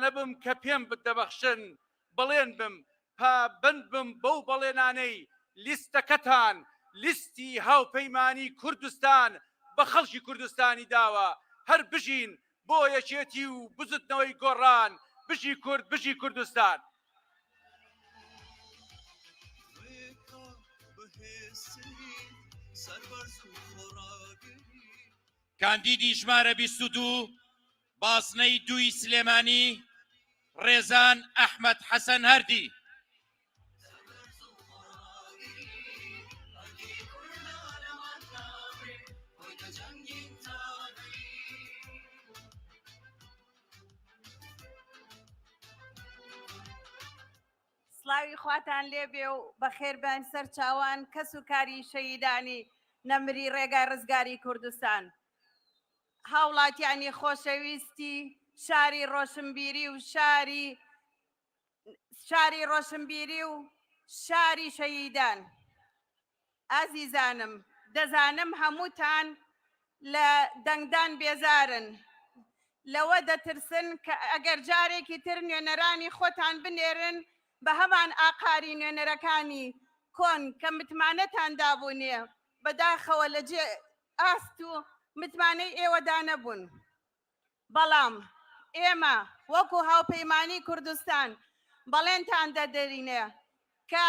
متمانە بم کە پێم دەبەخشن، بەڵێن بم پابەند بم بەو بەڵێنانەی لیستەکەتان، لیستی هاوپەیمانی کوردستان بە خەڵکی کوردستانی داوە. هەر بژین بۆ یەکێتی و بزوتنەوەی گۆڕان، بژی کورد، بژی کوردستان. کاندیدی ژمارە 22 بازنەی دووی سلێمانی ڕێزان ئەحمەد حەسەن هەردی. سڵاوی خواتان لێبێ و بەخێربێن سەر چاوان کەس و کاری شەهیدانی نەمری ڕێگای ڕزگاری کوردستان. هاوڵاتیانی خۆشەویستی شاری ڕۆشنبیری و شاری شاری ڕۆشنبیری و شاری شەهیدان ئازیزانم دەزانم هەمووتان لە دەنگدان بێزارن لەوە دەترسن کە ئەگەر جارێکی تر نوێنەرانی خۆتان بنێرن بە هەمان ئاقاری نوێنەرەکانی کۆن کە متمانەتان دابوونێ بەداخەوە لە جێ ئاست و متمانەی ئێوەدا نەبوون بەڵام ئێمە وەکو هاوپەیمانی کوردستان بەڵێنتان دەدەینێ کە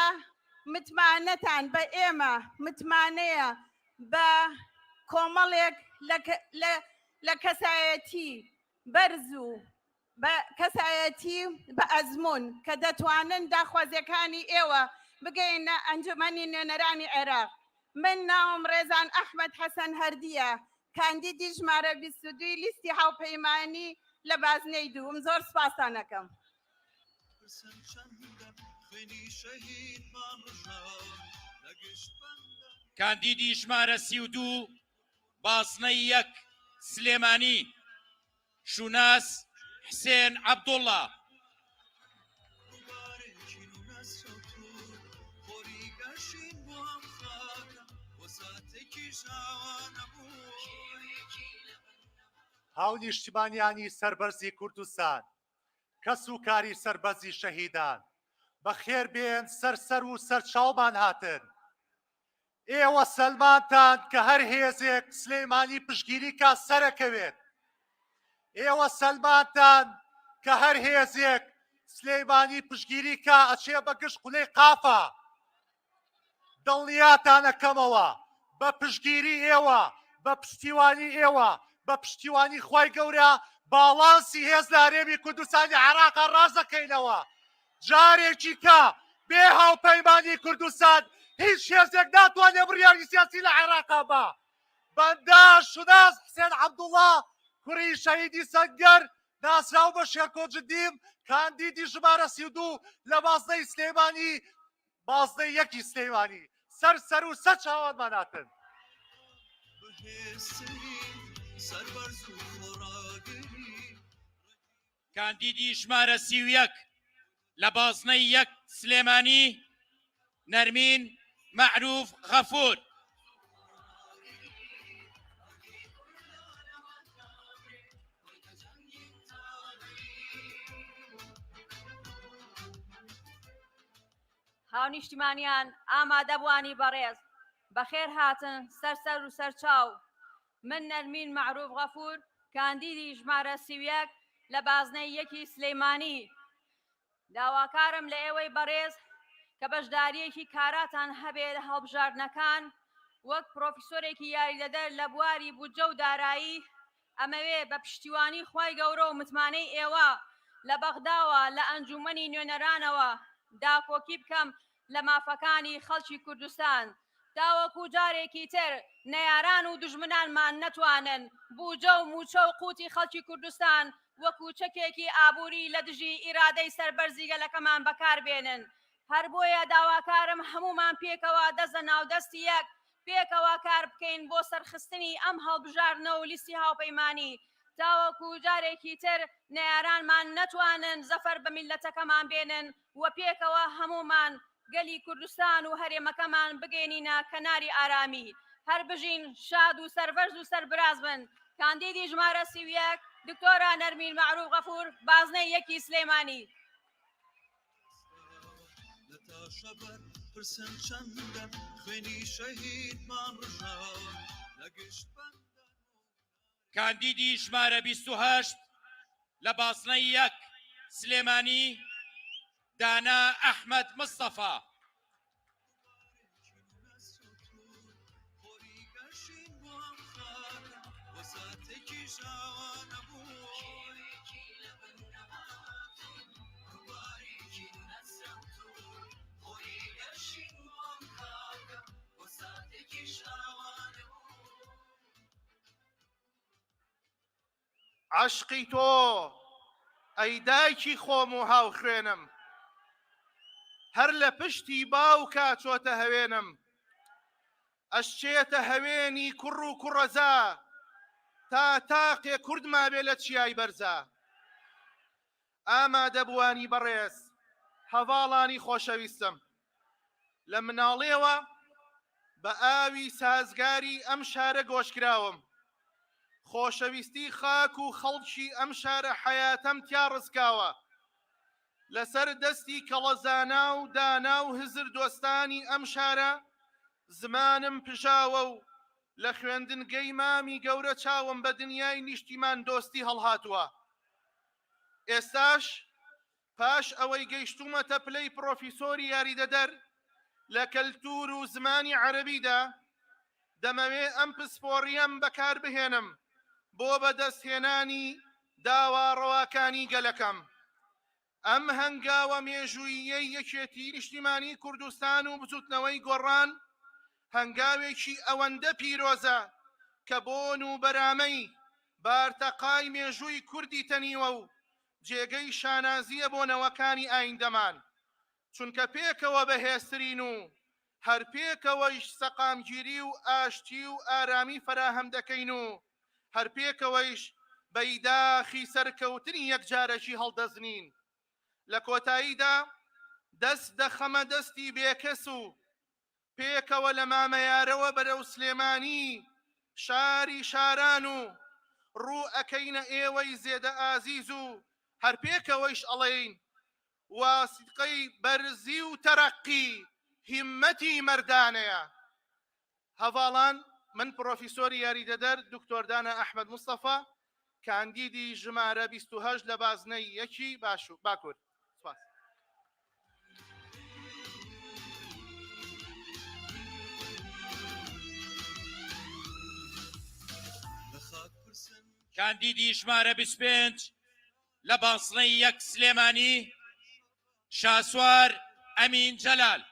متمانەتان بە ئێمە متمانەیە بە کۆمەڵێک لە کەسایەتی بەرز و بە کەسایەتی بە ئەزموون کە دەتوانن داخوازیەکانی ئێوە بگەینە ئەنجومەنی نوێنەرانی عێراق. من ناوم ڕێزان ئەحمەد حەسەن هەردییە، کاندیدی ژمارە 22 ی لیستی هاوپەیمانی لە بازنەی دووم. زۆر سوپاستان ئەکەم. کاندیدی ژمارە 32 بازنەی یەک سلێمانی شوناس حسێن عەبدوڵڵا. هاونیشتیمانیانی سەربەرزی کوردستان، کەس و کاری سەربەرزی شەهیدان، بەخێر بێن سەر سەر و سەرچاومان هاتن. ئێوە سەلماندتان کە هەر هێزێک سلێمانی پشتگیری کا سەرەکەوێت. ئێوە سەلماندتان کە هەر هێزێک سلێمانی پشتگیری کا ئەچێ بە گشت قولەی قافا. دڵنیاتان ئەکەمەوە بە پشتگیری ئێوە، بە پشتیوانی ئێوە، بە پشتیوانی خوای گەورە باڵانسی هێز لە هەرێمی کوردستانی عێراقا ڕاست دەکەینەوە. جارێکی کە بێ هاوپەیمانی کوردستان هیچ هێزێک ناتوانێت بڕیاری سیاسی لە عێراقا بە بەندە شوناس حسێن عەبدوڵڵا کوڕی شەهیدی سەنگەر ناسراو بە شێرکۆ جدیم کاندیدی ژمارە 32 لە بازنەی سلێمانی بازنەی یەکی سلێمانی سەر سەر و سەر چاوانمان هاتن. کاندیدی ژمارە 31 لە بازنەی یەک سلێمانی نەرمین مەعروف غەفور. هاونیشتیمانیان ئامادەبووانی بەڕێز بەخێر هاتن سەر سەر و سەرچاو من نەرمین مەعروف غەفور کاندیدی ژمارە 31 لە بازنەی یەکی سلەیمانی داواکارم لە ئێوەی بەڕێز کە بەشداریەکی کاراتان هەبێ لە هەڵبژاردنەکان وەک پرۆفیسۆرێکی یاریدەدەر لە بواری بودجە و دارایی ئەمەوێ بە پشتیوانی خوای گەورە و متمانەی ئێوە لە بەغداوە لە ئەنجوومەنی نوێنەرانەوە داکۆکی بکەم لە مافەکانی خەڵکی کوردستان تاوەکو جارێکی تر نەیاران و دوژمنانمان نەتوانن بوجە و موچە و قوتی خەڵکی کوردستان وەکو چەکێکی ئابووری لە دژی ئیرادەی سەربەرزی گەلەکەمان بەکاربێنن هەر بۆیە داواکارم هەموومان پێکەوە دەست لە ناو دەستی یەک پێکەوە کار بکەین بۆ سەرخستنی ئەم هەڵبژاردنە و لیستی هاوپەیمانی تاوەکو جارێکی تر نەیارانمان نەتوانن زەفەر بە میللەتەکەمان بێنن و پێکەوە هەموومان گەلی کوردستان و هەرێمەکەمان بگەینینە کەناری ئارامی. هەر بژین، شاد و سەربەرز و سەربراز بن. کاندیدی ژمارە 31. دکتۆرە نەرمین مەعروف غەفور، بازنەی یەکی سلێمانی. کاندیدی ژمارە 28 لە بازنەی یەک سلێمانی دانا ئەحمەد مستەفا. عەشقی تۆ ئەی دایکی خۆم و هاوخوێنم هەر لە پشتی باوکا چۆتە هەوێنم ئەشچێتە هەوێنی کوڕ و کوڕەزا تا تاقێ کورد مابێ لە چیای بەرزا. ئامادەبووانی بەڕێز، هەڤاڵانی خۆشەویستم، لە مناڵیەوە بە ئاوی سازگاری ئەم شارە گۆشکراوم، خۆشەویستی خاک و خەڵکی ئەم شارە حەیاتەم تیا ڕسکاوە، لەسەر دەستی کەڵەزانا و دانا و هزر دۆستانی ئەم شارە زمانم پژاوە و لە خوێندنگەی مامی گەورە چاوم بە دنیای نیشتیمان دۆستی هەڵهاتووە. ئێستاش پاش ئەوەی گەیشتوومەتە پلەی پڕۆفیسۆری یاریدەدەر لە کەلتوور و زمانی عەرەبیدا، دەمەوێ ئەم پسپۆڕییەم بەکاربهێنم بۆ بەدەستهێنانی داوا ڕەواکانی گەلەکەم. ئەم هەنگاوە مێژووییەی یەکێتیی نیشتیمانیی کوردستان و بزووتنەوەی گۆڕان هەنگاوێکی ئەوەندە پیرۆزە کە بۆن و بەرامەی بارتەقای مێژووی کوردی تەنیوە و جێگەی شانازییە بۆ نەوەکانی ئایندەمان چونکە پێکەوە بەهێزترین و هەر پێکەوەیش سەقامگیری و ئاشتی و ئارامی فەراهەم دەکەین و هەر پێکەوەیش بەیداخی سەرکەوتنی یەکجارەکی هەڵدەزنین. لە کۆتاییدا دەست دەخەمە دەستی بێکەس و پێکەوە لە مامەیارەوە بەرەو سلێمانی شاری شاران و ڕوو ئەکەینە ئێوەی زێدە ئازیز و هەر پێکەوەیش ئەڵێین واسیقەی بەرزی و تەرەقی هیممەتی مەردانەیە. هەڤاڵان من پڕۆفیسۆری یاریدەدەر دکتۆر دانا ئەحمەد مستەفا کاندیدی ژمارە 28 لە بازنەی یەکی باکوور. سپاس. کاندیدی ژمارە 25 لە بازنەی یەک سلێمانی شاسوار ئەمین جەلال.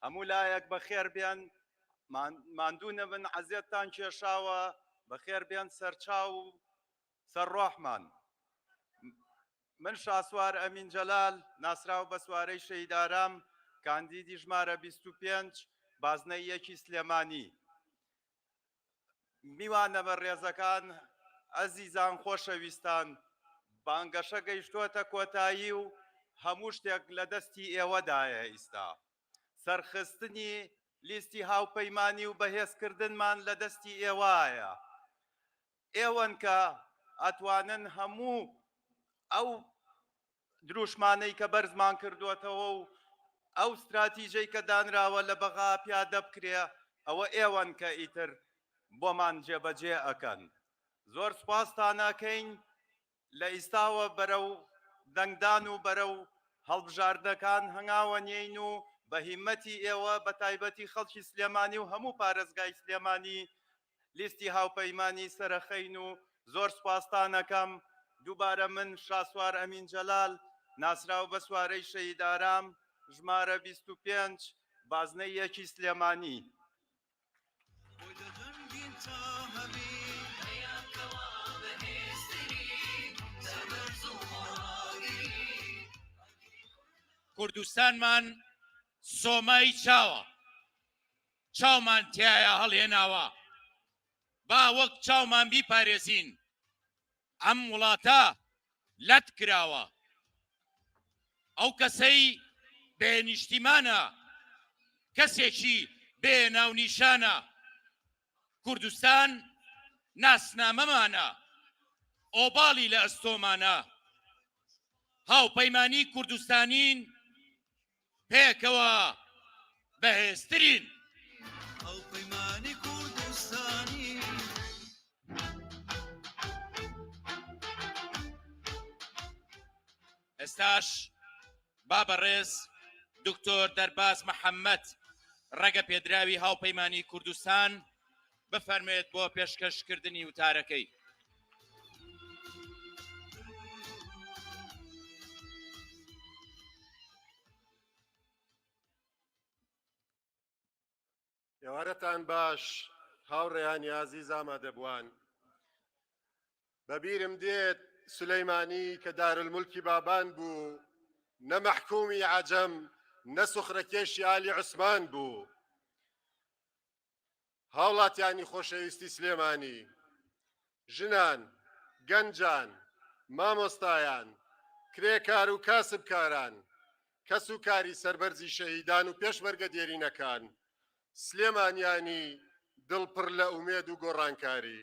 هەموو لایەک بەخێر بێن، ماندوو نەبن، عەزێتتان کێشاوە، بەخێر بێن سەرچاو و سەر ڕۆحمان. من شاسوار ئەمین جەلال، ناسراو بە سوارەی شەهید ئارام، کاندیدی ژمارە 25، بازنەی یەکی سلێمانی. میوانە بەڕێزەکان، ئەزیزان، خۆشەویستان، بانگەشە گەیشتووەتە کۆتایی و هەموو شتێک لە دەستی ئێوەدایە ئیستا. سەرخستنی لیستی هاوپەیمانی و بەهێزکردنمان لە دەستی ئێوەیە. ئێوەن کە ئەتوانن هەموو ئەو دروشمانەی کە بەرزمان کردووەتەوە و ئەو ستراتیژەی کە دانراوە لە بەغا پیادە بکرێ، ئەوە ئێوەن کە ئیتر بۆمان جێبەجێ ئەکەن. زۆر سوپاستان ئەکەین. لە ئیستاوە بەرەو دەنگدان و بەرەو هەڵبژاردنەکان هەنگاوە نێین و بە هیمەتی ئێوە بە تایبەتی خەڵکی سلێمانی و هەموو پارێزگای سلێمانی لیستی هاوپەیمانی سەرەخەین و زۆر سوپاستان ئەکەم. دووبارە من شاسوار ئەمین جەلال ناسراو بە سوارەی شەهید ئارام ژمارە 25 بازنەی یەکی سلێمانی. کوردستانمان سۆمای چاوە، چاومان تیایا هەڵهێناوە، با وەک چاومان بیپارێزین. ئەم وڵاتە لەت کراوە. ئەو کەسەی بێ نیشتیمانە، کەسێکی بێ ناونیشانە. کوردستان ناسنامەمانە، ئۆباڵی لە ئەستۆمانە. هاوپەیمانی کوردستانین، پێکەوە بەهێزترین. هاوپەیمانی کوردستانی. ئێستاش با بەڕێز دکتۆر دەرباز محەممەد ڕێگە پێدراوی هاوپەیمانی کوردستان بفەرموێت بۆ پێشکەشکردنی وتارەکەی. ئێوارەتان باش هاوڕێیانی ئازیز ئامادەبووان. بەبیرم دێت سولەیمانی کە دارالمولکی بابان بوو، نە مەحکومی عەجەم نە سوخرەکێشی ئالی عوسمان بوو. هاوڵاتیانی خۆشەویستی سلێمانی، ژنان، گەنجان، مامۆستایان، کرێکار و کاسبکاران، کەس و کاری سەربەرزی شەهیدان و پێشمەرگە دێرینەکان، سلێمانیانی دڵ پڕ لە ئومێد و گۆڕانکاری.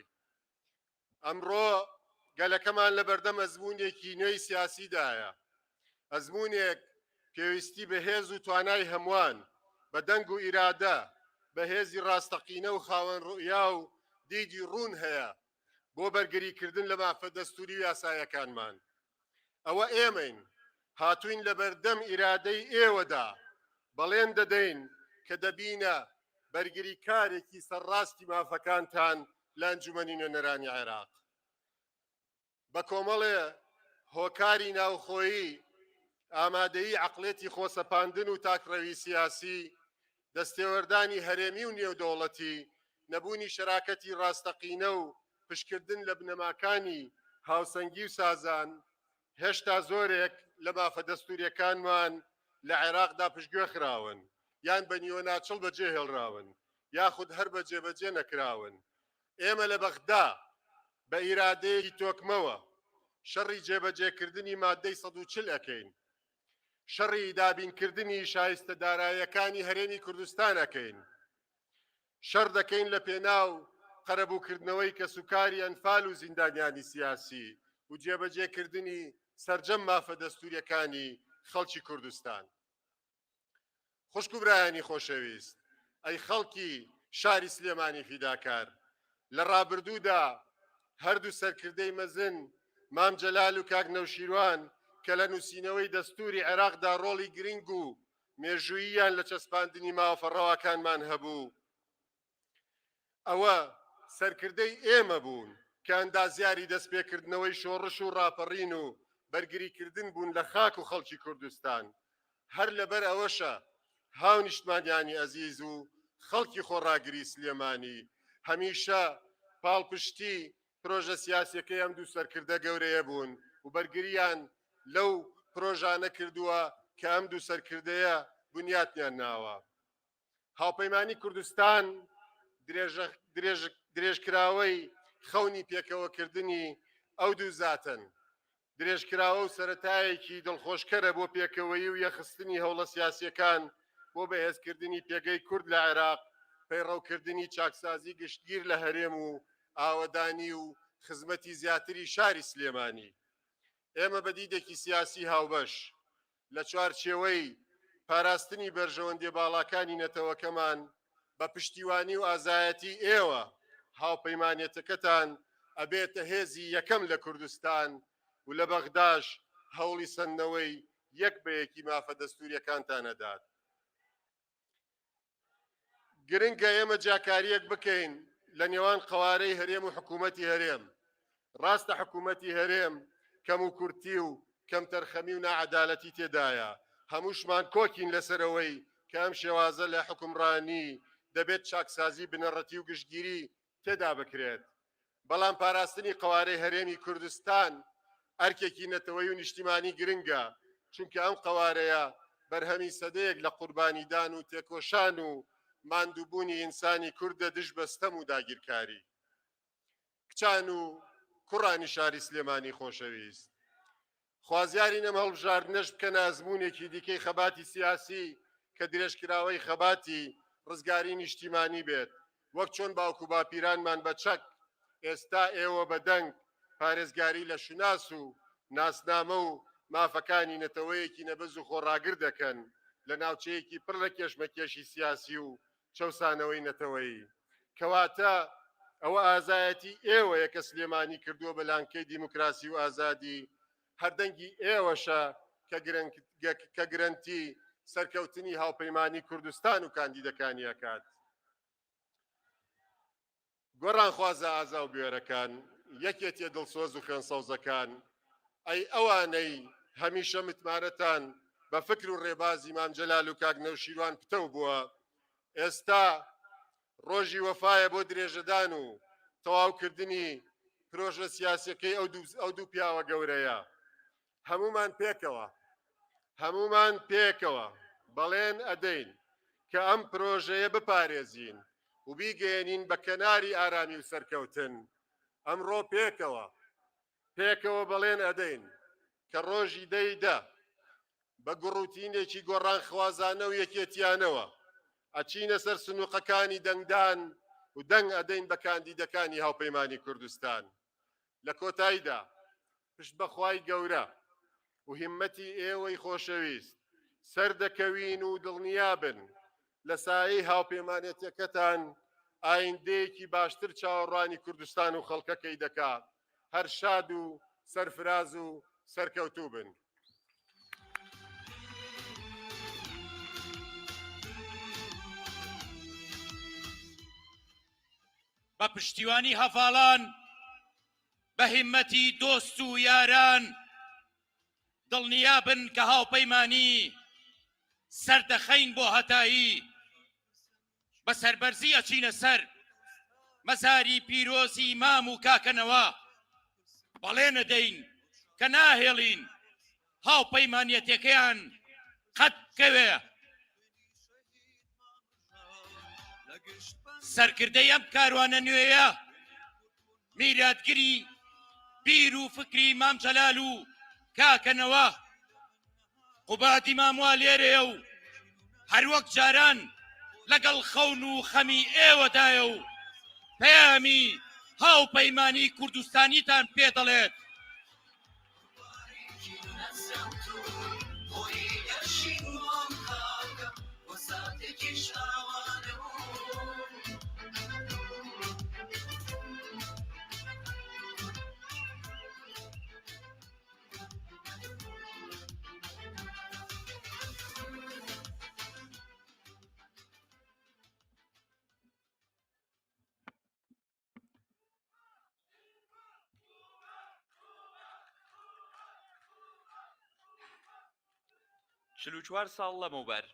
ئەمڕۆ گەلەکەمان لەبەردەم ئەزموونێکی نوێی سیاسیدایە، ئەزموونێک پێویستی بە هێز و توانای هەمووان، بە دەنگ و ئیرادە، بە هێزی ڕاستەقینە و خاوەن ڕوئیا و دیدی ڕوون هەیە بۆ بەرگریکردن لە مافە دەستووری و یاسایەکانمان. ئەوە ئێمەین هاتووین لەبەردەم ئیرادەی ئێوەدا بەڵێن دەدەین کە دەبینە بەرگریکارێکی سەرڕاستی مافەکانتان لە ئەنجومەنی نوێنەرانی عێراق. بە کۆمەڵێ هۆکاری ناوخۆیی، ئامادەیی عەقڵێتی خۆسەپاندن و تاکڕەوی سیاسی، دەستێوەردانی هەرێمی و نێودەوڵەتی، نەبوونی شەراکەتی ڕاستەقینە و پشتکردن لە بنەماکانی هاوسەنگی و سازان، هێشتا زۆرێک لە مافە دەستوورییەکانمان لە عێراقدا پشتگوێ خراون یان بە نیوەناچڵ بەجێهێڵراون یاخود هەر بە جێبەجێ نەکراون. ئێمە لە بەغدا بە ئیرادەیەکی تۆکمەوە شەڕی جێبەجێکردنی ماددەی 140 ئەکەین، شەڕی دابینکردنی شایستە داراییەکانی هەرێمی کوردستان ئەکەین، شەڕ دەکەین لە پێناو قەرەبووکردنەوەی کەسوکاری ئەنفال و زیندانیانی سیاسی و جێبەجێکردنی سەرجەم مافە دەستوورییەکانی خەڵکی کوردستان. خوشک و برایانی خۆشەویست، ئەی خەڵکی شاری سلێمانی فیداکار، لە ڕابردوودا هەردوو سەرکردەی مەزن مام جەلال و کاک نەوشیروان کە لە نووسینەوەی دەستووری عێراقدا ڕۆڵی گرنگ و مێژووییان لە چەسپاندنی مافە ڕەواکانمان هەبوو، ئەوە سەرکردەی ئێمە بوون کە ئەندازیاری دەستپێکردنەوەی شۆڕش و ڕاپەڕین و بەرگریکردن بوون لە خاک و خەڵکی کوردستان. هەر لەبەر ئەوەشە هاونیشتمانیانی ئەزیز و خەڵکی خۆڕاگری سلێمانی هەمیشە پاڵپشتی پرۆژە سیاسیەکەی ئەم دوو سەرکردە گەورەیە بوون و بەرگریان لەو پرۆژانە کردووە کە ئەم دوو سەرکردەیە بنیاتیان ناوە. هاوپەیمانی کوردستان درێژکراوەی خەونی پێکەوەکردنی ئەو دوو زاتەن، درێژکراوە و سەرەتایەکی دڵخۆشکەرە بۆ پێکەوەیی و یەخستنی هەوڵە سیاسییەکان بۆ بەهێزکردنی پێگەی کورد لە عێراق، پەیڕەوکردنی چاکسازی گشتگیر لە هەرێم و ئاوەدانی و خزمەتی زیاتری شاری سلێمانی. ئێمە بە دیدێکی سیاسی هاوبەش، لە چوارچێوەی پاراستنی بەرژەوەندیە باڵاکانی نەتەوەکەمان بە پشتیوانی و ئازایەتی ئێوە هاوپەیمانێتەکەتان ئەبێتە هێزی یەکەم لە کوردستان و لە بەغداش هەوڵی سەندنەوەی یەک بە یەکی مافە دەستوریەکانتان ئەدات. گرنگە ئێمە جیاکارییەک بکەین لە نێوان قەوارەی هەرێم و حکوومەتی هەرێم. ڕاستە حکوومەتی هەرێم کەموکورتی و کەمتەرخەمی و ناعەدالەتی تێدایە، هەمووشمان کۆکین لەسەر ئەوەی کە ئەم شێوازە لە حوکمڕانی دەبێت چاکسازی بنەڕەتی و گشتگیری تێدا بکرێت، بەڵام پاراستنی قەوارەی هەرێمی کوردستان ئەرکێکی نەتەوەیی و نیشتیمانی گرنگە، چونکە ئەم قەوارەیە بەرهەمی سەدەیەک لە قوربانیدان و تێکۆشان و ماندووبوونی ئینسانی کوردە دژ بە ستەم و داگیرکاری. کچان و. کوڕانی شاری سلێمانی خۆشەویست، خوازیارین ئەم هەڵبژاردنەش بکەنە ئەزموونێکی دیکەی خەباتی سیاسی کە درێژکراوەی خەباتی ڕزگاری نیشتیمانی بێت، وەک چۆن باوک و باپیرانمان بە چەک، ئێستا ئێوە بە دەنگ پارێزگاری لە شوناس و ناسنامە و مافەکانی نەتەوەیەکی نەبەز و خۆڕاگر دەکەن لە ناوچەیەکی پڕ لە کێشمەکێشی سیاسی و چەوسانەوەی نەتەوەیی. کەواتە ئەوە ئازایەتی ئێوەیە کە سلێمانی کردووە بە لانکەی دیموکراسی و ئازادی، هەر دەنگی ئێوەشە کە گرەنتی سەرکەوتنی هاوپەیمانی کوردستان و کاندیدەکانی ئەکات. گۆڕانخوازە ئازا و بوێرەکان، یەکێتیە دڵسۆز و خوێنسەوزەکان، ئەی ئەوانەی هەمیشە متمانەتان بە فکر و ڕێبازی مام جەلال و کاک نەوشیروان پتەو بووە، ئێستا ڕۆژی وەفایە بۆ درێژەدان و تەواوکردنی پرۆژە سیاسیەکەی ئەو دوو پیاوە گەورەیە. هەموومان پێکەوە هەموومان پێکەوە بەڵێن ئەدەین کە ئەم پرۆژەیە بپارێزین و بیگەیەنین بە کەناری ئارامی و سەرکەوتن. ئەمڕۆ پێکەوە پێکەوە بەڵێن ئەدەین کە ڕۆژی دەی دە بە گوڕوتینێکی گۆڕانخوازانە و یەکێتیانەوە ئەچینە سەر سنووقەکانی دەنگدان و دەنگ ئەدەین بە کاندیدەکانی هاوپەیمانی کوردستان. لە کۆتاییدا پشت بە خوای گەورە و هیممەتی ئێوەی خۆشەویست سەردەکەوین و دڵنیابن لە سایەی هاوپەیمانێتیەکەتان ئایندەیەکی باشتر چاوەڕوانی کوردستان و خەڵکەکەی دەکا. هەر شاد و سەرفراز و سەرکەوتوو بن. بە پشتیوانی هەڤاڵان، بە هیممەتی دۆست و یاران، دڵنیابن کە هاوپەیمانی سەردەخەین بۆ هەتایی، بە سەربەرزی ئەچینە سەر مەزاری پیرۆزی مام و کاکەنەوە، بەڵێن ئەدەین کە ناهێڵین هاوپەیمانیەتەکەیان قەت بکەوێ. سەرکردەی ئەم کاروانە نوێیە میراتگری بیر و فکری مام جەلال و کاکەنەوە قوبادی ماموا لێرەیە و هەروەک جاران لەگەڵ خەون و خەمی ئێوەدایە و پەیامی هاوپەیمانی کوردستانیتان پێ دەڵێت. 44 ساڵ لەمەوبەر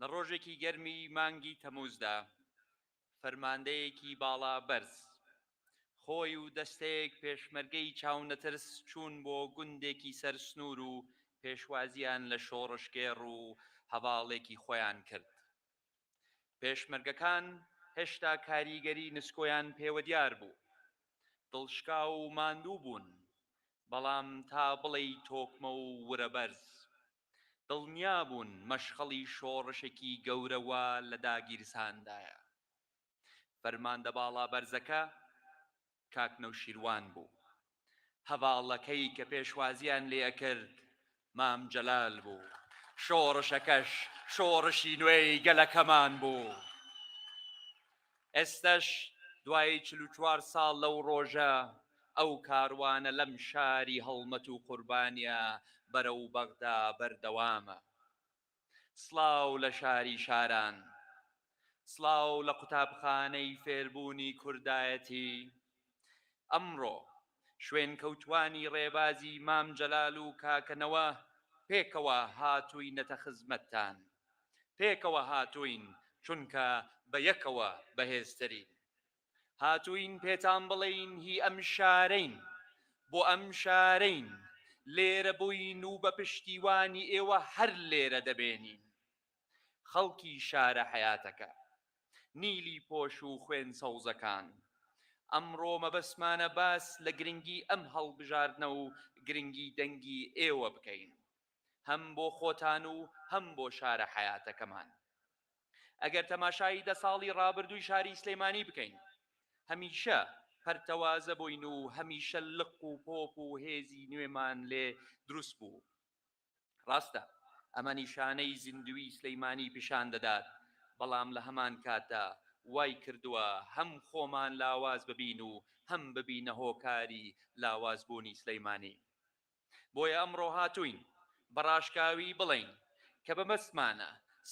لە ڕۆژێکی گەرمی مانگی تەموزدا فەرماندەیەکی باڵا بەرز خۆی و دەستەیەک پێشمەرگەی چاونەترس چوون بۆ گوندێکی سەر سنوور و پێشوازیان لە شۆڕشگێڕ و هەڤاڵێکی خۆیان کرد. پێشمەرگەکان هێشتا کاریگەری نسکۆیان پێوە دیار بوو. دڵشکاو و ماندوو بوون، بەڵام تا بڵێی تۆکمە و ورەبەرز. دڵنیا بوون مەشخەڵی شۆڕشێکی گەورە وا لە داگیرساندایە. فەرماندە باڵابەرزەکە کاک نەوشیروان بوو. هەڤاڵەکەی کە پێشوازیان لێ ئەکرد مام جەلال بوو. شۆڕشەکەش شۆڕشی نوێی گەلەکەمان بوو. ئێستەش دوای 44 ساڵ لەو ڕۆژە ئەو کاروانە لەم شاری هەڵمەت و قوربانیە بەرەو بەغدا بەردەوامە. سڵاو لە شاری شاران. سڵاو لە قوتابخانەی فێربوونی کوردایەتی. ئەمڕۆ شوێنکەوتوانی ڕێبازی مام جەلال و کاکە نەوە پێکەوە هاتووینەتە خزمەتتان. پێکەوە هاتووین چونکە بە یەکەوە بەهێزترین. هاتووین پێتان بڵێین هی ئەم شارەین، بۆ ئەم شارەین، لێرە بووین و بە پشتیوانی ئێوە هەر لێرە دەبێنین. خەڵکی شارە حەیاتەکە، نیلی پۆش و خوێن سەوزەکان. ئەمڕۆ مەبەستمانە باس لە گرنگی ئەم هەڵبژاردنە و گرنگی دەنگی ئێوە بکەین، هەم بۆ خۆتان و هەم بۆ شارە حەیاتەکەمان. ئەگەر تەماشای دە ساڵی ڕابردووی شاری سلێمانی بکەین، هەمیشە پەرتەوازە بووین و هەمیشە لق و پۆپ و هێزی نوێمان لێ دروست بوو. ڕاستە ئەمە نیشانەی زیندووی سلیمانی پیشان دەدات، بەڵام لە هەمان کاتدا وای کردووە هەم خۆمان لاواز ببین و هەم ببینە هۆکاری لاوازبوونی سلیمانی. بۆیە ئەمڕۆ هاتووین بە ڕاشکاوی بڵێین کە بەمەستمانە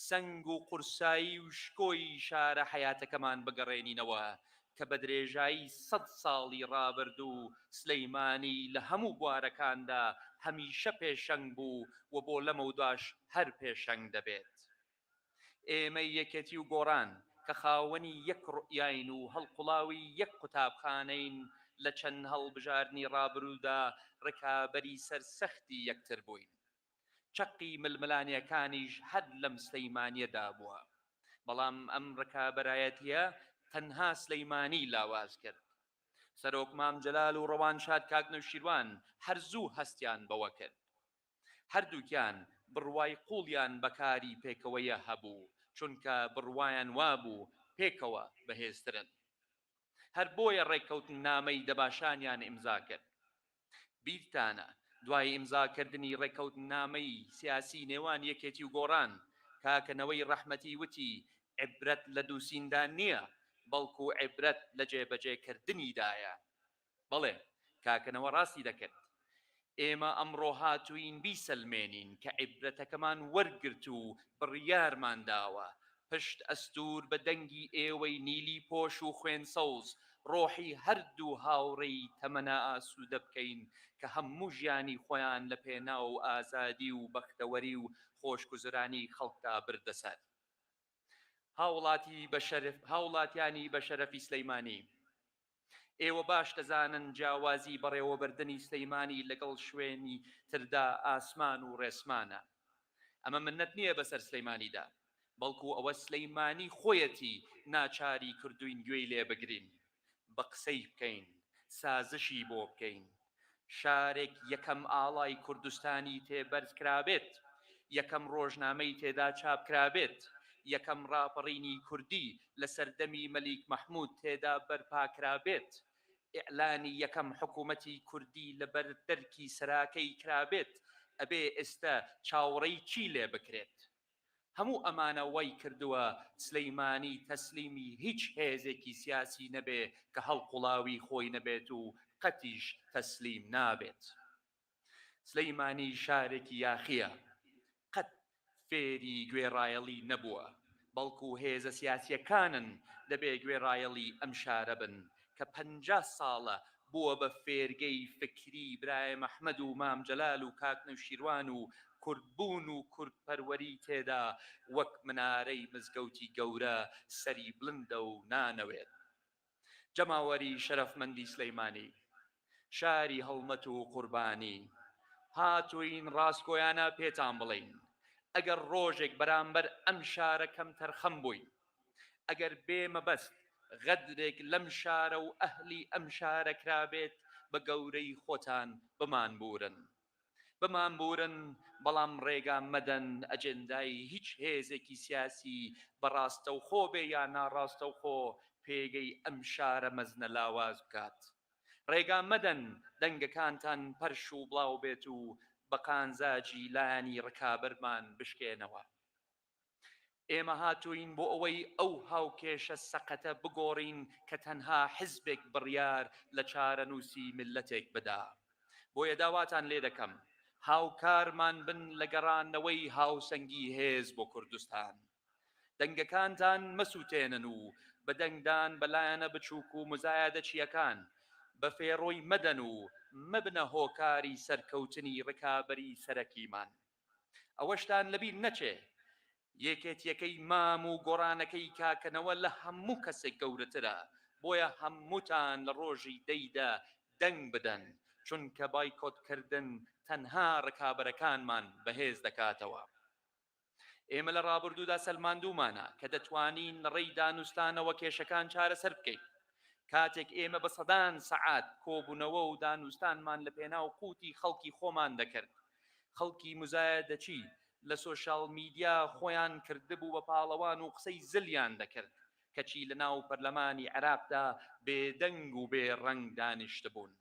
سەنگ و قورسایی و شکۆی شارە حەیاتەکەمان بگەڕێنینەوە کە بە درێژایی سەد ساڵی ڕابردوو سلیمانی لە هەموو بوارەکاندا هەمیشە پێشەنگ بوو و بۆ لەمەودواش هەر پێشەنگ دەبێت. ئێمەی یەکێتی و گۆڕان کە خاوەنی یەک ڕوئیاین و هەڵقوڵاوی یەک قوتابخانەین لە چەند هەڵبژاردنی ڕابروودا ڕکابەری سەرسەختی یەکتر بووین. چەقی ململانێکانیش هەر لەم سلیمانیەدا بووە. بەڵام ئەم ڕکابەرایەتیە تەنها سلیمانی لاواز کرد. سەرۆک مام جەلال و ڕەوانشاد کاک نەوشیروان هەر زوو هەستیان بەوە کرد. هەردووکیان بڕوای قوڵیان بە کاری پێکەوەیە هەبوو، چونکە بڕوایان وابوو پێکەوە بەهێزترن. هەر بۆیە ڕێککەوتننامەی دەباشانیان ئیمزا کرد. بیرتانە دوای ئیمزاکردنی ڕێککەوتننامەی سیاسی نێوان یەکێتی و گۆڕان، کاکە نەوەی ڕەحمەتی وتی عیبرەت لە دووسیندا نییە، بەڵکو عیبرەت لە جێبەجێکردنیدایە. بەڵێ کاکە نەوە ڕاستی دەکرد. ئێمە ئەمڕۆ هاتووین بیسەلمێنین کە عیبرەتەکەمان وەرگرت و بڕیارمان داوە پشت ئەستوور بە دەنگی ئێوەی نیلی پۆش و خوێن سەوز ڕۆحی هەردوو هاوڕێی تەمەنە ئاسوودە بکەین کە هەموو ژیانی خۆیان لە پێناو ئازادی و بەختەوەری و خۆشگوزرانی خەڵکدا بردە سەر. هاوڵاتی بەشەرف هاوڵاتیانی بەشەرەفی سلەیمانی ئێوە باش دەزانن جیاوازی بەڕێوەبردنی سلەیمانی لەگەڵ شوێنی تردا ئاسمان و ڕێسمانە. ئەمە منەت نییە بەسەر سلەیمانیدا، بەڵکو ئەوە سلەیمانی خۆیەتی ناچاری کردوین گوێی لێ بگرین، بە قسەی بکەین، سازشی بۆ بکەین. شارێک یەکەم ئاڵای کوردستانی تێ بەرز کرابێت، یەکەم ڕۆژنامەی تێدا چاپ کرابێت، یەکەم ڕاپەڕینی کوردی لە سەردەمی مەلیک مەحمود تێدا بەرپا کرابێت، ئیعلانی یەکەم حکوومەتی کوردی لە بەر دەرکی سەراکەی کرابێت، ئەبێ ئێستە چاوەڕێی چی لێ بکرێت؟ هەموو ئەمانە وای کردووە سلیمانی تەسلیمی هیچ هێزێکی سیاسی نەبێ کە هەڵقوڵاوی خۆی نەبێت و قەتیش تەسلیم نابێت. سلیمانی شارێکی یاخییە، قەت فێری گوێڕایەڵی نەبووە، بەڵکو هێزە سیاسییەکانن دەبێ گوێڕایەڵی ئەم شارە بن کە 50 ساڵە بووە بە فێرگەی فکری برایم ئەحمەد و مام جەلال و کاک نەوشیروان و کوردبوون و کوردپەروەری تێدا وەک منارەی مزگەوتی گەورە سەری بڵندە و نانەوێت. جەماوەری شەرەفمەندی سلیمانی، شاری هەڵمەت و قوربانی، هاتووین ڕاستگۆیانە پێتان بڵێین، ئەگەر ڕۆژێک بەرامبەر ئەم شارە کەمتەرخەم بووین، ئەگەر بێ مەبەست غەدرێک لەم شارە و ئەهلی ئەم شارە کرابێت، بە گەورەی خۆتان بمانبوورن. بمانبورن، بەڵام ڕێگا مەدەن ئەجێندای هیچ هێزێکی سیاسی بە ڕاستەوخۆ بێ یا ناڕاستەوخۆ پێگەی ئەم شارە مەزنە لاواز بکات. ڕێگا مەدەن دەنگەکانتان پەرش و بڵاو بێت و بە قانزاجی لایەنی ڕکابەرمان بشکێنەوە. ئێمە هاتووین بۆ ئەوەی ئەو هاوکێشە سەقەتە بگۆڕین کە تەنها حزبێک بڕیار لە چارەنووسی میللەتێک بدا. بۆیە داواتان لێ دەکەم هاوکارمان بن لە گەڕانەوەی هاوسەنگی هێز بۆ کوردستان. دەنگەکانتان مەسووتێنن و بە دەنگدان بە لایەنە بچووک و مزایەدەچییەکان بە فێڕۆی مەدەن و مەبنە هۆکاری سەرکەوتنی ڕکابەری سەرەکیمان. ئەوەشتان لەبیر نەچێ یەکێتیەکەی مام و گۆڕانەکەی کاکە نەوە لە هەموو کەسێک گەورەترە، بۆیە هەمووتان لە ڕۆژی دەیدا دەنگ بدەن، چونکە بایکۆت کردن تەنها ڕکابەرەکانمان بەهێز دەکاتەوە. ئێمە لە ڕابردوودا سەلماندوومانە کە دەتوانین لە ڕێی دانوستانەوە کێشەکان چارەسەر بکەین. کاتێک ئێمە بە سەدان سەعات کۆبوونەوە و دانوستانمان لە پێناو قوتی خەڵکی خۆمان دەکرد، خەڵکی موزایەدەچی لە سۆشیال میدیا خۆیان کردبوو بە پاڵەوان و قسەی زلیان دەکرد، کەچی لە ناو پەرلەمانی عێراقدا بێدەنگ و بێ ڕەنگ دانیشتبوون.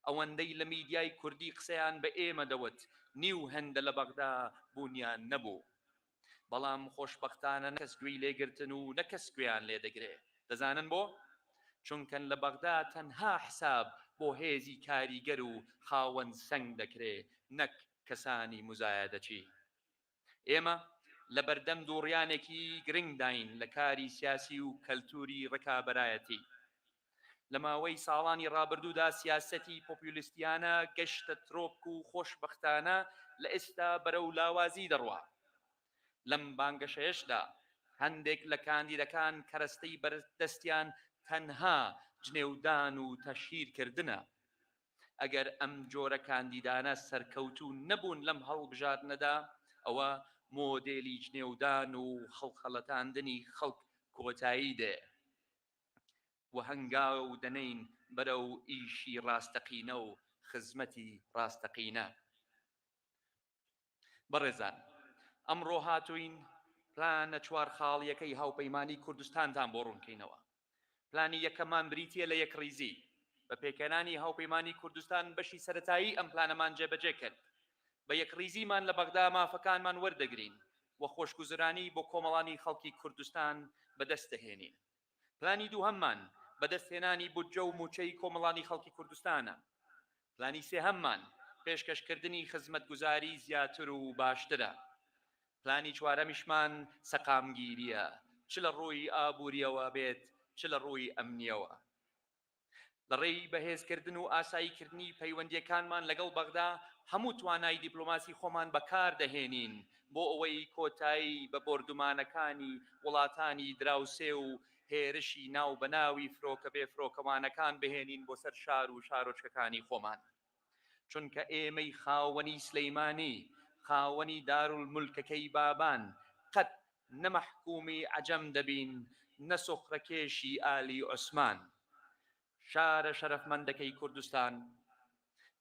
ئەوەندەی لە میدیای کوردی قسەیان بە ئێمە دەوت، نیو هێندە لە بەغدا بوونیان نەبوو. بەڵام خۆشبەختانە نە کەس گوێی لێگرتن و نە کەس گوێیان لێدەگرێ. دەزانن بۆ؟ چونکەن لە بەغدا تەنها حساب بۆ هێزی کاریگەر و خاوەن سەنگ دەکرێ نەک کەسانی موزایەدەچی. ئێمە لە بەردەم دووڕیانێکی گرنگداین لە کاری سیاسی و کەلتوری ڕکابەرایەتی. لە ماوەی ساڵانی ڕابردوودا سیاسەتی پۆپیولیستیانە گەشتە ترۆپک و خۆشبەختانە لە ئێستا بەرەو لاوازی دەڕوا. لەم بانگەشەیەشدا هەندێک لە کاندیدەکان کەرەستەی بەردەستیان تەنها جنێودان و تەشهیرکردنە. ئەگەر ئەم جۆرە کاندیدانە سەرکەوتوو نەبوون لەم هەڵبژاردنەدا، ئەوە مۆدێلی جنێودان و هەڵخەڵەتاندنی خەڵک کۆتایی دێ و هەنگاو دەنێین بەرەو ئیشی ڕاستەقینە و خزمەتی ڕاستەقینە. بەڕێزان ئەمڕۆ هاتووین پلانە چوار خاڵیەکەی هاوپەیمانی کوردستانتان بۆ ڕوونکەینەوە. پلانی یەکەممان بریتییە لە یەکڕیزی. بە پێکهێنانی هاوپەیمانی کوردستان بەشی سەرەتایی ئەم پلانەمان جێبەجێ کرد. بە یەکڕیزیمان لە بەغدا مافەکانمان وەردەگرین و خۆشگوزرانی بۆ کۆمەڵانی خەڵکی کوردستان بەدەست دەهێنین. پلانی دووهەممان بەدەستهێنانی بودجە و مووچەی کۆمەڵانی خەڵکی کوردستانە. پلانی سێهەممان پێشکەشکردنی خزمەتگوزاری زیاتر و باشترە. پلانی چوارەمیشمان سەقامگیرییە، چ لە ڕووی ئابوورییەوە بێت، چ لە ڕووی ئەمنییەوە. لە ڕێی بەهێزکردن و ئاساییکردنی پەیوەندییەکانمان لەگەڵ بەغدا، هەموو توانای دیپلۆماسی خۆمان بەکار دەهێنین بۆ ئەوەی کۆتایی بە بۆردومانەکانی وڵاتانی دراوسێ و هێرشی ناو بەناوی فرۆکە بێفرۆکەوانەکان بهێنین بۆ سەر شار و شارۆچکەکانی خۆمان. چونکە ئێمەی خاوەنی سلیمانی، خاوەنی دارولمولکەکەی بابان، قەت نە مەحکومی عەجەم دەبین، نە سوخرەکێشی ئالی عوسمان. شارە شەرەفمەندەکەی کوردستان،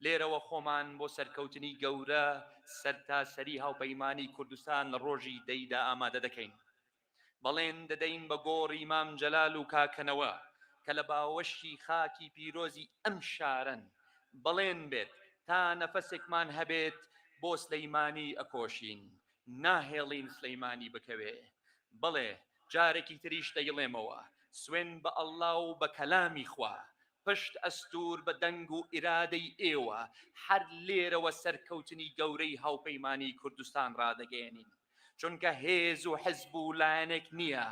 لێرەوە خۆمان بۆ سەرکەوتنی گەورە سەرتاسەری هاوپەیمانی کوردستان لە ڕۆژی دەیدا ئامادە دەکەین. بەڵێن دەدەین بە گۆڕی مام جەلال و کاکەنەوە کە لە باوەشی خاکی پیرۆزی ئەم شارەن، بەڵێن بێت تا نەفەسێکمان هەبێت بۆ سلیمانی ئەکۆشین، ناهێڵین سلیمانی بکەوێ. بەڵێ جارێکی تریش دەیڵێمەوە، سوێن بە ئەڵڵا و بە کەلامی خوا، پشت ئەستوور بە دەنگ و ئیرادەی ئێوە، هەر لێرەوە سەرکەوتنی گەورەی هاوپەیمانیی کوردستان ڕادەگەیەنین. چونکە هێز و حزب و لایەنێک نییە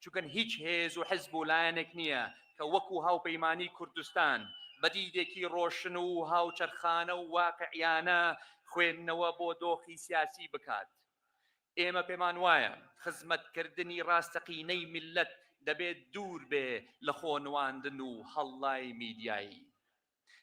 چونکە هیچ هێز و حزب و لایەنێک نییە کە وەکو هاوپەیمانی کوردستان بە دیدێکی ڕۆشن و هاوچەرخانە و واقعیانە خوێندنەوە بۆ دۆخی سیاسی بکات. ئێمە پێمان وایە خزمەتکردنی ڕاستەقینەی میللەت دەبێت دوور بێ لە خۆنواندن و هەڵڵای میدیایی.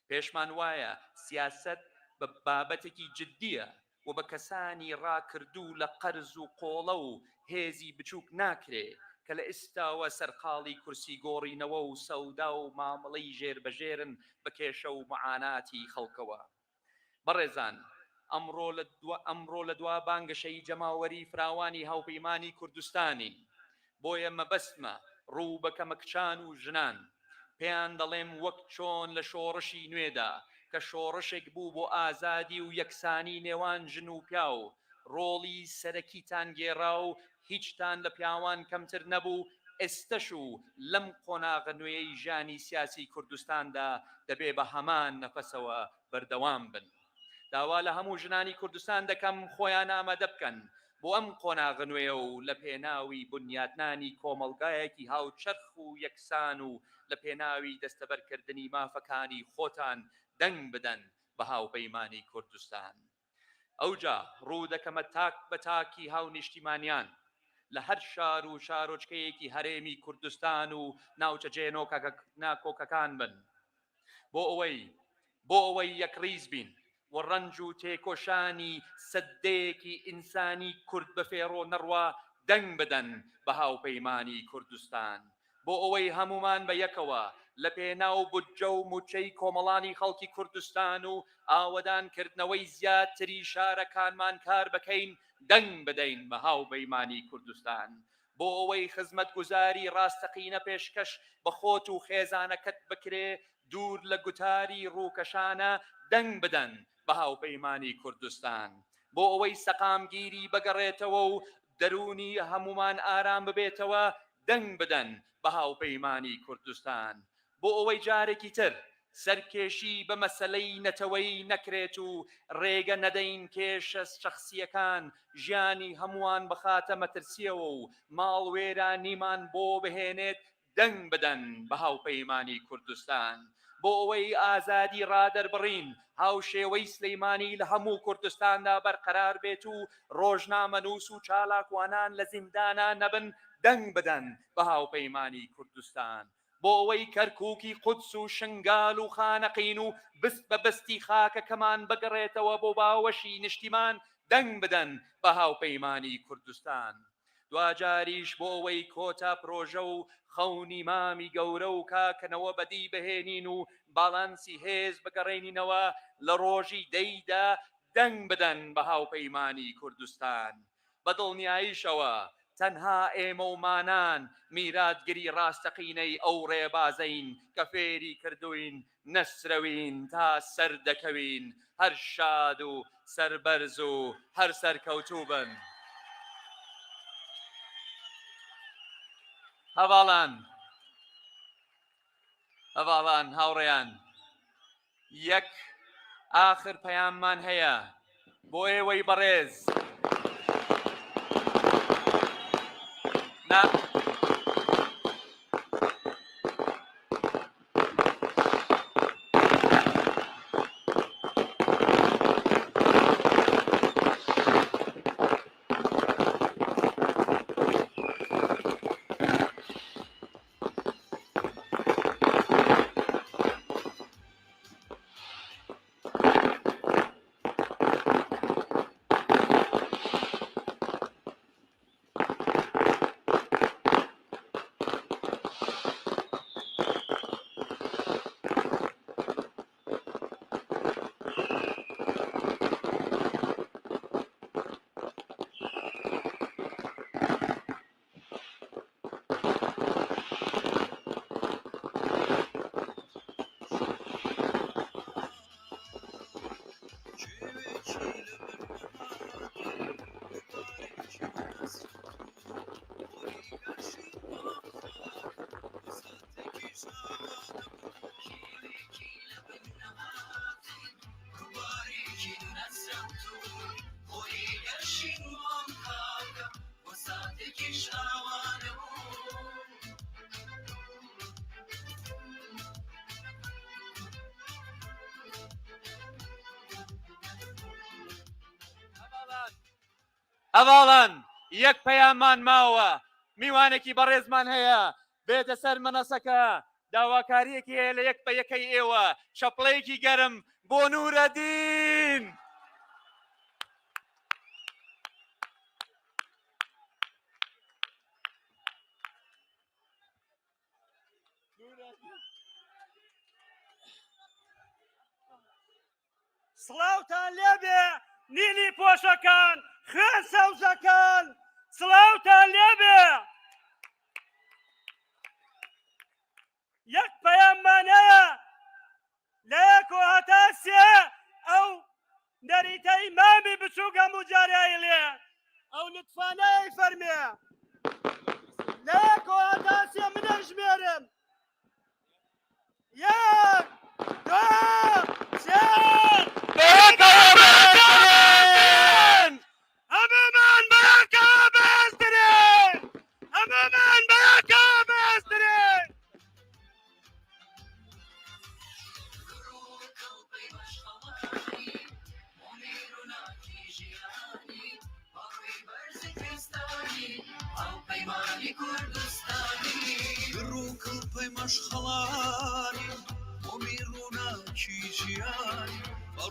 پێشمان وایە سیاسەت بە بابەتێکی جدییە و بە کەسانی ڕاکردوو لە قەرز و قۆڵە و هێزی بچووک ناکرێ کە لە ئیستاوە سەرقاڵی کورسی گۆڕینەوە و سەودا و مامەڵەی ژێربەژێرن بە کێشە و معاناتی خەڵکەوە. بەڕێزان ئەمڕۆ لە ئەمڕۆ لە دوا بانگەشەی جەماوەری فراوانی هاوپەیمانی کوردستانین، بۆیە مەبەستمە ڕوو بکەمە کچان و ژنان پێیان دەڵێم وەک چۆن لە شۆڕشی نوێدا کە شۆڕشێک بوو بۆ ئازادی و یەکسانی نێوان ژن و پیاو ڕۆڵی سەرەکیتان گێڕا و هیچتان لە پیاوان کەمتر نەبوو، ئێستەش و لەم قۆناغە نوێیەی ژیانی سیاسی کوردستاندا دەبێ بە هەمان نەفەسەوە بەردەوام بن. داوا لە هەموو ژنانی کوردستان دەکەم خۆیان ئامادە بکەن بۆ ئەم قۆناغە نوێیە و لە پێناوی بنیاتنانی کۆمەڵگایەکی هاوچەرخ و یەکسان و لە پێناوی دەستەبەرکردنی مافەکانی خۆتان دەنگ بدەن بە هاوپەیمانی کوردستان. ئەوجا ڕوو دەکەمە تاک بە تاکی هاونیشتیمانیان لە هەر شار و شارۆچکەیەکی هەرێمی کوردستان و ناوچە جێناکۆکەکان بن بۆ ئەوەی بۆ ئەوەی یەکڕیز بین و ڕەنج و تێکۆشانی سەدەیەکی ئینسانی کورد بە فێڕۆ نەڕوا دەنگ بدەن بە هاوپەیمانی کوردستان. بۆ ئەوەی هەموومان بە یەکەوە لە پێناو بودجە و مووچەی کۆمەڵانی خەڵکی کوردستان و ئاوەدان کردنەوەی زیاتری شارەکانمان کار بکەین، دەنگ بدەین بە هاوپەیمانی کوردستان. بۆ ئەوەی خزمەتگوزاری ڕاستەقینە پێشکەش بە خۆت و خێزانەکەت بکرێ، دوور لە گوتاری ڕووکەشانە دەنگ بدەن بە هاوپەیمانی کوردستان. بۆ ئەوەی سەقامگیری بگەڕێتەوە و دەروونی هەموومان ئارام ببێتەوە، دەنگ بدەن بە هاوپەیمانی کوردستان. بۆ ئەوەی جارێکی تر سەرکێشی بە مەسەلەی نەتەوەیی نەکرێت و رێگە نەدەین کێشە شەخسییەکان ژیانی هەمووان بخاتە مەترسییەوە و ماڵوێرانیمان بۆ بهێنێت، دەنگ بدەن بە هاوپەیمانی کوردستان. بۆ ئەوەی ئازادی ڕادەربڕین هاوشێوەی سلیمانی لە هەموو کوردستاندا بەرقەرار بێت و ڕۆژنامەنووس و چالاکوانان لە زیندانا نەبن، دەنگ بدەن بە هاوپەیمانی کوردستان. بۆ ئەوەی کەرکوکی قودس و شنگال و خانەقین و بست بە بستی خاکەکەمان بگەڕێتەوە بۆ باوەشی نیشتیمان، دەنگ بدەن بە هاوپەیمانی کوردستان. دواجاریش بۆ ئەوەی کۆتا پرۆژە و خەونی مامی گەورە و کاکەنەوە بەدی بهێنین و باڵانسی هێز بگەڕێنینەوە، لە ڕۆژی دەی دا دەنگ بدەن بە هاوپەیمانی کوردستان. بە دڵنیاییشەوە تەنها ئێمە و مانان میراتگری ڕاستەقینەی ئەو ڕێبازەین کە فێری کردووین نەسرەوین تا سەردەکەوین، هەر شاد و سەربەرز و هەر سەرکەوتوو بن. هەڤاڵان، هەڤاڵان، هاوڕێیان، یەک ئاخر پەیاممان هەیە بۆ ئێوەی بەڕێز. نا. هەڤاڵان یەک پەیاممان ماوە، میوانێکی بەڕێزمان هەیە بێتە سەر مەنەسەکە، داواکارییەکی هەیە لە یەک بە یەکەی ئێوە، چەپڵەیەکی گەرم بۆ نورەدین. سڵاوتان لێبێ نیلی پۆشەکان خوێن سەوزەکان سڵاوتان لێبێ یەک پەیاممان هەیە لە یەک و هەتا سێ ئەو نەریتەی مامی بچووک هەموو جارێ ئەیڵێ ئەو لوتفانە ئەیفەرمێ لە یەک و هەتا سێ من ئەژمێرم یەک دوو سێ بەیەکەوە بەهێزترین هەموومان بەیەکەوە بەهێزترین هەموومان بەیەکەوە بەهێزترین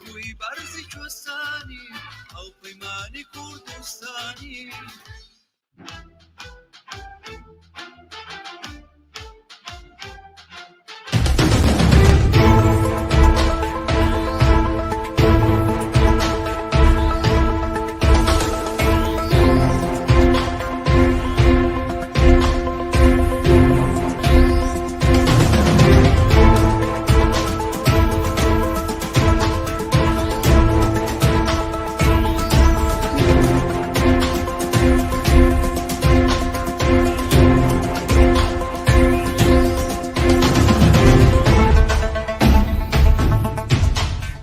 ڕووی بەرزی کوێستانی هاوپەیمانی کوردستانی.